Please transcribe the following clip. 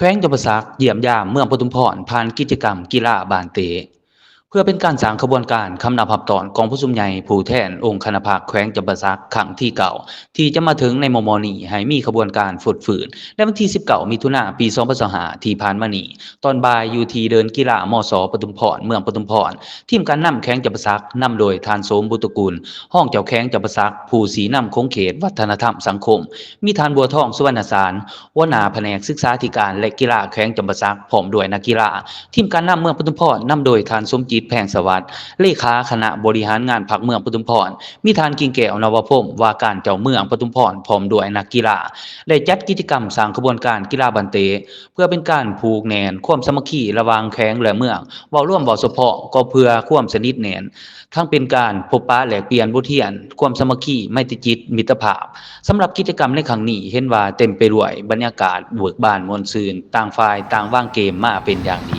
ແຂວງຈຳປາສັກຢ້ຽມຢາມເມືອງປະທຸມພອນ ຜ່ານກິດຈະກຳກິລາບານເຕະ ເພື່ອເປັນການສ້າງຂະບວນການຄຳນັບຮັບຕ້ອນກອງປະຊຸມໃຫຍ່ຜູ້ແທນອົງຄະນະພັກແຂວງຈຳປາສັກຄັ້ງທີເກົ້າ ທີ່ຈະມາເຖິງໃນມໍ່ໆນີ້ ໃຫ້ມີຂະບວນການຟົດຟື້ນ. ໃນວັນທີສິບເກົ້າ ມິຖຸນາ ປີສອງພັນຊາວຫ້າ ທີ່ຜ່ານມານີ້ ຕອນບ່າຍຢູ່ທີ່ເດີ່ນກິລາ ມສ ປະທຸມພອນ ເມືອງປະທຸມພອນ, ທີມການນຳແຂວງຈຳປາສັກ ນຳໂດຍທ່ານ ໂສມ ບຸດຕະກຸນ ຮອງເຈົ້າແຂວງຈຳປາສັກ, ຜູ້ຊີ້ນຳຂົງເຂດວັດທະນະທຳສັງຄົມ, ມີທ່ານ ບົວທອງ ສຸວັນນະສານ ຫົວໜ້າພະແນກສຶກສາທິການ ແລະ ກິລາແຂວງຈຳປາສັກ ພ້ອມດ້ວຍນັກກິລາ. ທີມການນຳເມືອງປະທຸມພອນ ນຳໂດຍທ່ານ ສົມຈິດ ແພງສະຫວັດ ເລຂາຄະນະບໍລິຫານງານພັກເມືອງປະທຸມພອນ, ມີທ່ານ ກິ່ງແກ້ວ ນະວະພົມ ວ່າການເຈົ້າເມືອງປະທຸມພອນ ພ້ອມດ້ວຍນັກກິລາ ໄດ້ຈັດກິດຈະກຳສ້າງຂະບວນການກິລາບານເຕະ ເພື່ອເປັນການຜູກແໜ້ນຄວາມສາມັກຄີລະຫວ່າງແຂວງ ແລະ ເມືອງ. ເວົ້າລວມເວົ້າສະເພາະ ກໍເພື່ອຄວາມສະໜິດແໜ້ນ ທັງເປັນການພົບປະແລກປ່ຽນບົດຮຽນ, ຄວາມສາມັກຄີ, ໄມຕີຈິດ, ມິດຕະພາບ. ສຳລັບກິດຈະກຳໃນຄັ້ງນີ້ ເຫັນວ່າເຕັມໄປດ້ວຍບັນຍາກາດເບີກບານມ່ວນຊື່ນ, ຕ່າງຝ່າຍຕ່າງວາງເກມມາເປັນຢ່າງດີ.